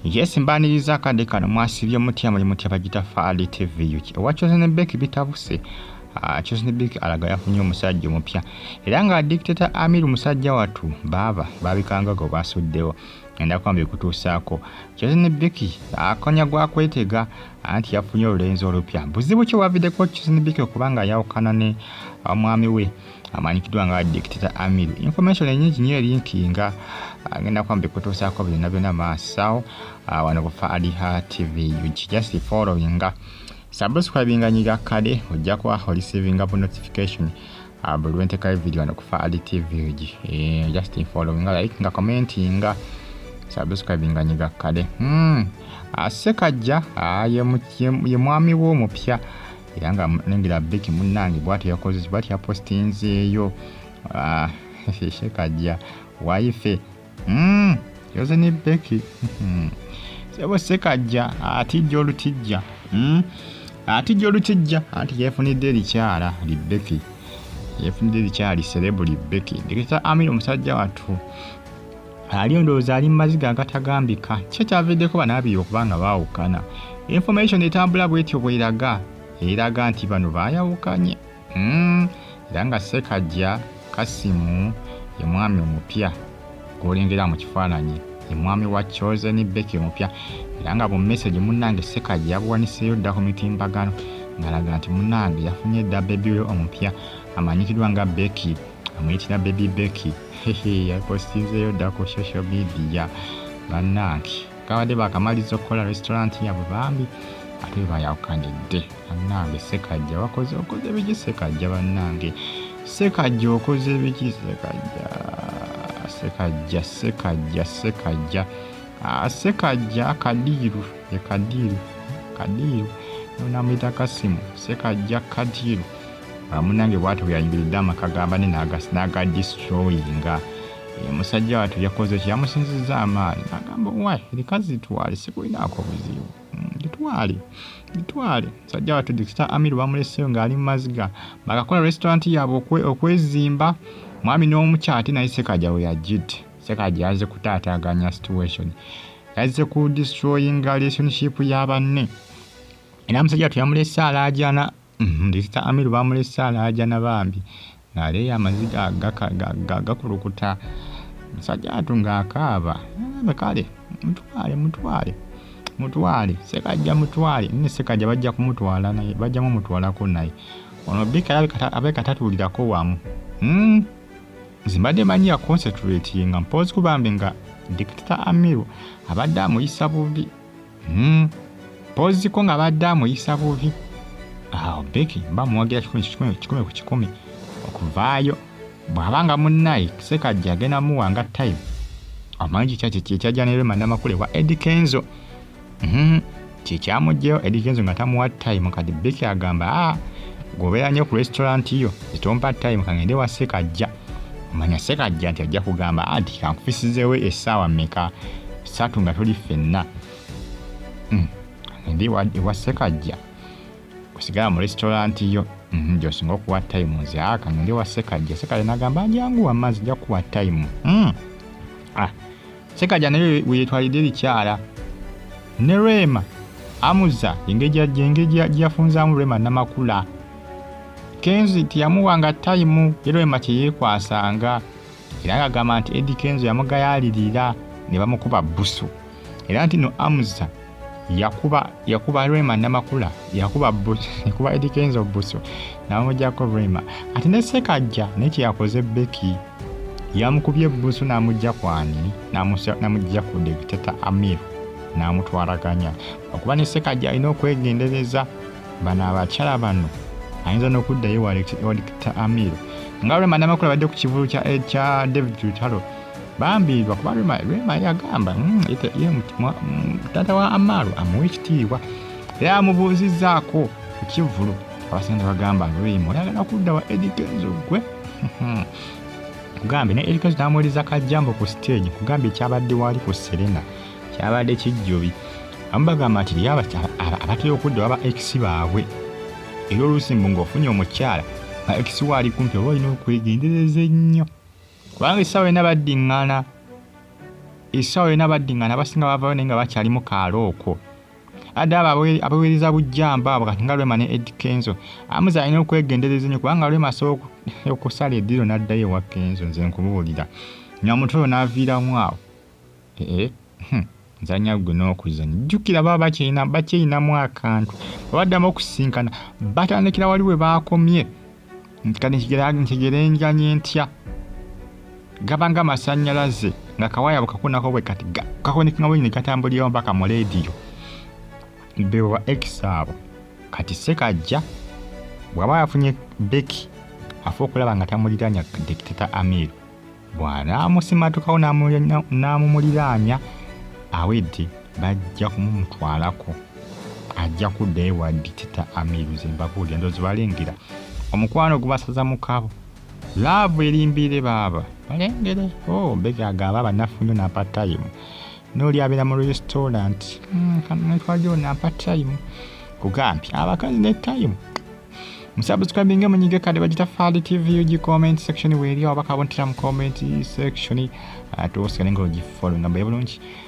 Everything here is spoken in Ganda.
Yes, mbaniriza akadde kano. Mwasibye mutya? Muli mutya? Bagita Faali TV UK. Owa Chosen Becky bitabuse. Chosen Becky alaga yafunye omusajja omupya era nga Dictator Amir musajja wattu baaba babikangago basuddewo ngenda kuba mbikutuusaako. Chosen Becky akonya gwakwetega anti yafunye olulenzi olupya. Buzibu ki waviddeko Chosen Becky okuba nga ayawukana ne omwami we amanyikiddwa nga Dictator Amir? Information enyingi nyo erinkinga agenda kuba mbikutuusaako byonna byonna maaso wano ku Faaliha TV UG. Just followinga, subscribinga, nyiga kade, ojja kuba oreceivinga bu notification buli lwentekayo video wano ku Faali TV UG. Just followinga, like nga commentinga, subscribinga, nyiga kade. Sekajja ye mwami we omupya era nga nengera Becky munnange bwatyo yakoze, bwatyo yapostinzeeyo. Sekajja wife Chosen Becky sebo Sekajja atijja olutijja, Atijja olutijja anti yeefunidde erikyala li Becky, yeefunidde erikyala li celeb li Becky. Dictator Amir omusajja wattu ali ndowooza ali mu maziga agatagambika. Ki ekyaviddeko banaabiri okuba nga baawukana? Information etambula bwetyo bweraga, eraga nti bano baayawukanye, Era nga Sekajja Kasimu ye mwami omupya gw'olengera mu kifaananyi, ye mwami wa Chosen Becky omupya. Era nga bu message munnange Sekajja yabuwaniseeyo dda ku mitimbagano ng'alaga nti munnange yafunye dda baby we omupya amanyikiddwa nga Becky, amuyitira baby Becky. Yapostinzeeyo dda ku social media. Bannange, kabadde bakamaliza okukola restaurant yaabwe bambi ate bayawukanidde. Bannange, Sekajja wakoze, okoze biki Sekajja? Bannange, Sekajja okoze biki Sekajja? Sekajja, Sekajja, Sekajja, Sekajja Kadiru ye Kadiru, Kadiru nonamuyita Kasimu, Sekajja Kadiru. Munange bwati bwe yayingiridde amaka ga bane n'agadestroyinga. Musajja wattu yakoze ki? Yamusinzizza amaanyi n'agamba, "Wayi, erikazi litwale, sikulinaako buzibu, litwale, litwale." Musajja wattu Dictator Amir bamuleseyo ng'ali mu maziga. Bakakola restaurant yaabwe okwezimba mwami n'omukyala, ate naye Sekajja we yajjidde. Sekajja yazze kutaataaganya situation, yazze ku destroyinga relationship ya banne. Era musajja wattu yamulese alaajana. Dictator Amir bamulese alaajana bambi ng'aleeyo amaziga gakulukuta, musajja wattu ng'akaaba. Kale mutwale, mutwale, mutwale Sekajja, mutwale nne Sekajja bajja kumutwala naye, bajja mumutwalako. Naye ono Becky alabika tatuulirako wamu. Nze mbadde manyi ya concentrating nga mpozi kubambe nga Dictator Amiru abadde amuyisa bubi, Mpoziko nga abadde amuyisa bubi. Awo Becky mba muwagira 100 ku 100 okuvaayo bw'abanga munnaye Sekajja agenda muwanga time. Omanyi kyekyajja ne Rema Namakula wa Eddy Kenzo, Kyekyamugjeyo Eddy Kenzo nga tamuwa time. Kati Becky agamba, "Ah, gobeera nnyo ku restaurant yo, zitompa time, kangende wa Sekajja." Omanya Sekajja nti ajja kugamba anti kankufisizeewo essaawa mmeka, 3 nga tuli ffenna. Kangende ewa Sekajja kusigala mu restaurant yo, gyosinga okuwa time. Nze kangende wa Sekajja. Sekajja nagamba, "Njanguwa amazzi, nja kuwa time." Ah, Sekajja naye weyetwalidde erikyala ne Rema amuza engeri gyeyafunzaamu Rema Namakula. Kenzo teyamuwanga time ye Rema kyeyeekwasanga era ng'agamba nti Eddy Kenzo yamugayaalirira ne bamukuba busu, era nti no Amuza yakuba Rema Namakula, yakuba Eddy Kenzo busu n'amugyako Rema. Ate ne Sekajja naye kyeyakoze Becky, yamukubye busu n'amugja kwani? N'amugja ku Dictator Amir n'amutwalaganya. Okuba ne Sekajja alina okwegendereza bano abakyala bano, ayinza n'okuddayo wa Dictator Amir nga Rema Namakula badde ku kivulu kya David Lutalo. Bambi, lwakuba Rema yagamba taata wa Amaru amuwa ekitiibwa era amubuuzizzaako ku kivulu. Abasinga bagamba, "Rema oyagala kudda wa Eddy Kenzo gwe?" Kugambye ne Eddy Kenzo n'amuweereza kajjambo ku stage. Kugambye kyabadde wali ku Serena kyabadde kijjobi. Abamu bagamba nti abatera okudda baba ex baabwe, era oluusi mbu ng'ofunye omukyala nga ex we ali kumpi oba olina okwegendereza ennyo kubanga essaawa yonna baddiŋŋana. Essaawa yonna baddingana, abasinga bavayo naye nga bakyali mu kaalo okwo. Adde abo abaweereza bujjamba abo kati nga Rema ne Eddy Kenzo, Amuza alina okwegendereza ennyo kubanga Rema asobola okusala eddiiro n'addayo ewa Kenzo. Nze nkubuulira, Nyamuto oyo n'aviiramu awo. Ee, nzanya gwe n'okuzanya. Jjukira baba bakyeyinamu akantu, babaddamu okusisinkana batandikira wali we baakomye. Nti kati nkigerenganye ntya? Gaba nga masannyalaze nga kawaya bwekakunako bwe kati kakonekinga bwe ne katambulirawo mpaka mu leediyo. Bebo ba ex abo. Kati Ssekajja bw'aba yafunye Becky, afa okulaba nga tamuliraanya Dictator Amir. Bw'anaamusimatukawo n'amumuliraanya, awedde, bajja kumumutwalako, ajja kuddayo wa Dictator Amir. Nze mbabuulira, ndowooza balengera omukwano gubasaza mu kabo. Love erimbire baaba balengere. Oh, Becky agamba abanafu nnyo, nampa time n'oli abeera mu restaurant netwajo nampa time. Kugambye abakazi ne time. Musubscribinge, munyige kade bagita Fali TV UG. Comment section weeri, oba kabontera mu comment section, ate osigale nga ogifollow nga mbaye bulungi.